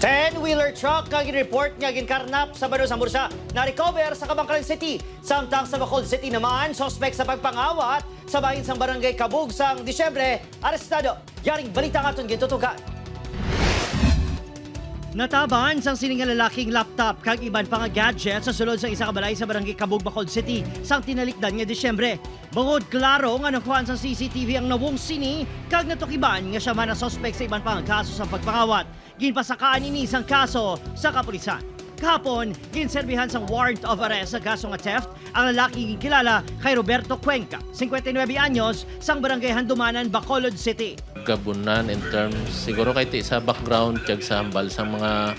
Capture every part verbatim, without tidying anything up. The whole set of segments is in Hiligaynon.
Ten-wheeler truck nga gin-report nga ginkarnap sa Bano sang Bursa na-recover sa Kabankalan City. Samtang sa Bacolod City naman, suspek sa pagpangawat sa bahin sang Barangay Kabug sang Disyembre, arestado. Yaring balita ang aton gintutukan. Nataban sang sini nga lalaking laptop kag iban pa nga gadget sa sulod sang isa ka balay sa Barangay Kabug, Bacolod City, sang tinalikdan nga Disyembre. Bangod klaro nga nakuhaan sang C C T V ang nawong sini kag natukiban nga siya man ang suspek sa iban pa nga kaso sa pagpangawat, ginpasakaan ini sang kaso sa kapulisan. Kahapon, ginserbihan sang warrant of arrest sa kaso nga theft ang lalaki ginkilala kay Roberto Cuenca, singkwenta y nuebe anyos, sang Barangay Handumanan, Bacolod City. Gabunan in terms, siguro kay ti sa background, tiyag sa hambal sa mga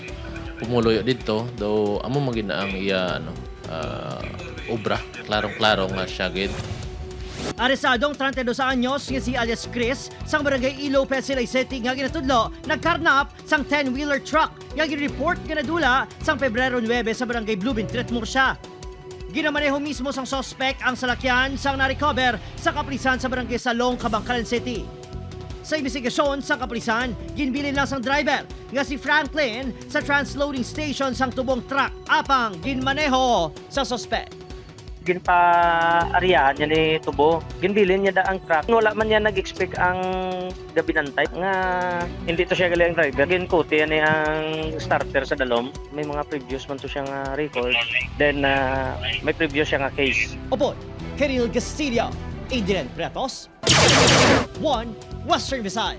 pumuluyo dito, do amo man gid na ang iya, ano, ah, obra. Klarong-klaro nga siya gid. Arestado ang treinta y dos anyos nga si alias Chris sang Barangay Ilope, Silay City, nga ginatudlo nagkarnap sang ten-wheeler truck nga gin-report nga nadula sang Pebrero nuebe sa Barangay Blumentritt, Murcia. Ginamaneho mismo sang suspek ang salakyan sang na-recover sa kapulisan sa Barangay Salong, Kabankalan City. Sa imbestigasyon sang kapulisan, ginbilin lang sang driver nga si Franklin sa transloading station sang tubong truck apang ginmaneho sa suspek. Ginpa-ariyahan niya ni tubo. Ginbilin niya da ang truck. Wala man niya nag-expect ang gabinantay nga hindi to siya gali ang driver. Ginkuti niya ni ang starter sa dalom. May mga previous man to siya nga record. Then, ah, may previous siya nga case. Upod Kiril Castillo, Adrian Pretos, One Western Visayas.